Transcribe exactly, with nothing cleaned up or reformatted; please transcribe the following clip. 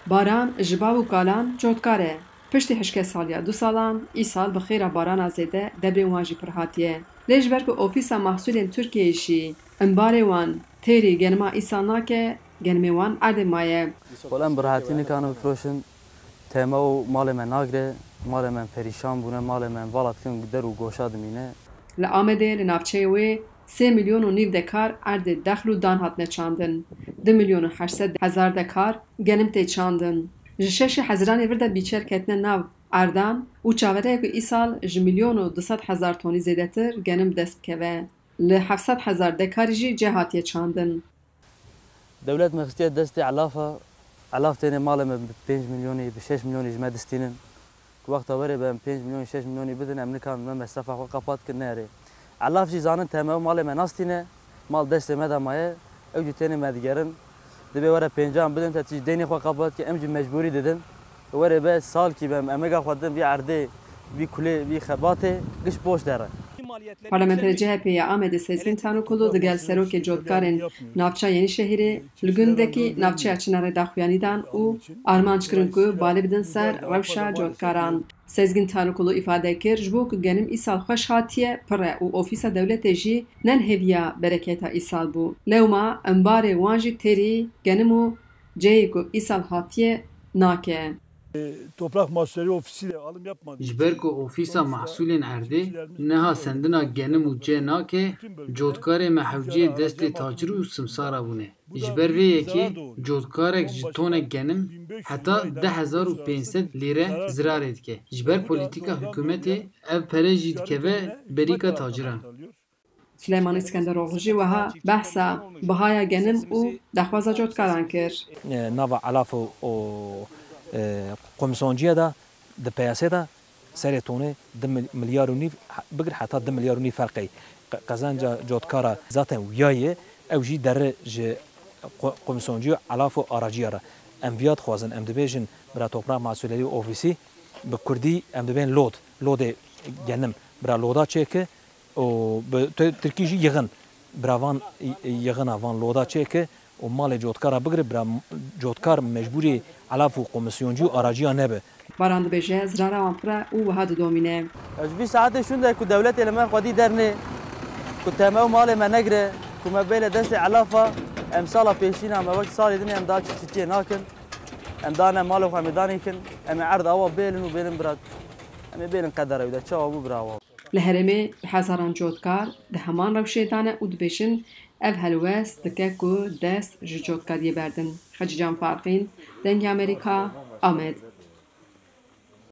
Baran ji bav û kalan cotkar e. Piştî hişke saliya du salan, îsal bi xêra barana zêde debrên wan jî pir hatiye. Lê ji ber ku Ofîsa Mahsûlên Tirkiyeyê jî embarê wan têrî genima îsal nake, genimê wan erdê maye. Wela em bi rehetî nikarin bifiroşin, teme û malê me nagire, malê me perîşan bûne, malê me vala dikin der û goşa dimîne. Li Amedê li navçeyê wê sê milyon û nîv dekar erdê dexl û dan hatine çandin. Du milyon û heşt sed hezar dekar genim tê çandin. Ji şeşê Hezîranê vir de bîçer ketine nav erdan û çaverê ye ku îsal ji milyon û du sed hezar tonî zêdetir genim bi dest bikeve. Li heft sed hezar dekarî jî cê hatiye çandin. Dewlet me xistiye destê elafa. Elaf têne malê me bi pênc milyonî, bi şeş milyonî ji me distînin. Ku wexta were be em pênc milyonî, şeş milyonî bidin, em nikarin me mesrefa xwe qepat kin, neyerê. Elaf jî zanin teme û malê me nastîne, mal destê me de maye, ew jî têne me digerin. Dibê were pêncan bidin, te tî jî deynê xwe qepat ke, em jî mecbûrî didin. Were be salkî be em emega xwe din vî erdê, vî kulê, vî xebatê, giş boş dere. Parlamenterê C H P ya Amedê Sezgîn Tanrıkulu digel serokê cotkarên navça Yenîşehîrê li gundekî navçeya Çinarê daxuyanî dan û armanc kirin ku balê bidin ser rewşa cotkaran. Sezgîn Tanrıkulu îfade kir, ji bo ku genim îsal xweş hatiye pir e û ofîsa dewletê jî ne li hêviya bereketa îsal bû. Lewma embarê wan jî têrî genim û cihê ku îsal hatiye nake. Toprak Mahsulleri Ofisi de alım yapmadı. Ji ber ku Ofîsa Mahsûlên Erdê niha sendina genim û cê nake, cotkarê me hewciyê destê tacir û simsara bûne. Ji ber vê yekê cotkarek ji tonek genim heta du hezar û pênc sed lîre zirarê dike. Ji ber polîtîka hikûmetê ev pere jî dikeve berîka taciran. Suleyman Îskenderoğlu jî wiha behsa bihaya genim û daxwaza cotkaran kir. Nava elaf û, û, e, komisyonciya de, di peyasê de serê tonê du mil-, milyar û nîv, bigir heta du milyar û nîv ferqey. Qe-, qezenca cotkara zaten wiya ye, ew jî dere ji ko-, komisyonciya elaf û araciya re. Em viya dixwazin, em dibêjin bira Toprak Mahsulleri Ofisi, bi kurdî em dibên lod, lodê genim, bira loda çêke, û bi tu-, tirkî jî yixin. Bira van y-, yixina van loda çêke û malê cotkara bigire, bira m-, cotkar mecbûrî elaf û komisyoncî û araciya nebe. Baran dibêje, zirara wan pir e û wiha didomîne. Ez ji vî saetê şûnde ku dewletê li me xwedî dernê, ku teme û malê me negire, ku me bêle destê elafa, em sala pêşîna me wek salê din em daha çiftçîtiyê nakin. Em daha ne malê xwe em ê danê kin, em ê erd awa bêlin û bêlin bira, em ê bêlin qedera wî de çawa bû bira awa. Li herêmê bi hezaran cotkar di heman rewşê de ne û dibêjin, ev helwest dike ku dest ji cotkariyê berdin. Xecîcan Farqîn, Dengê Amerîka, Amed.